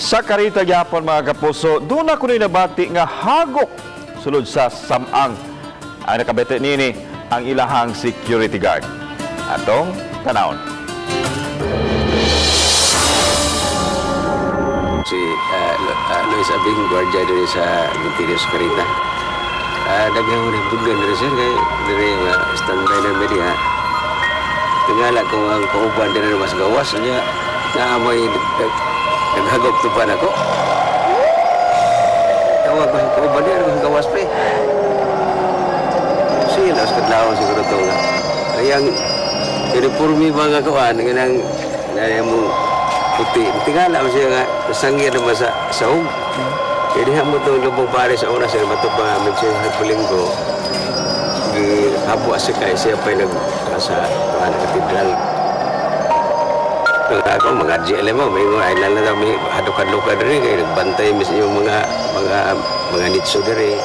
Sa Carita gyapon, mga kapuso, duna kuno'y nabati nga hagok sulod sa samang. Ang nakabete nini ang ilahang security guard. Atong tanawon. Si Luis Abing, guardia diri sa Interior sa Carita. Daghang rin bugan diri, sir, kay diri nga standby na mi diha. Tingala ko ang kauban diri mas gawas niya na amoy naghagop tupan ako. Tawag ko sa kauban diri mas gawas pre. Siya na sa kadlawon siguro to nga. Ayang uniforme mga kuan nga nang na mo puti. Tingala mo siya nga sangir naman sa sahog. Kaya diha mo itong lubong pare sa una sir, mato pa amin siya sa Pulinggo. Gihapo siya kay siya pa'y nag sa kuan katedral. Nung ako, mga GLM mo, may mga ay lala na may hadok-hadok diri kay nagbantay mis yung mga nitso diri.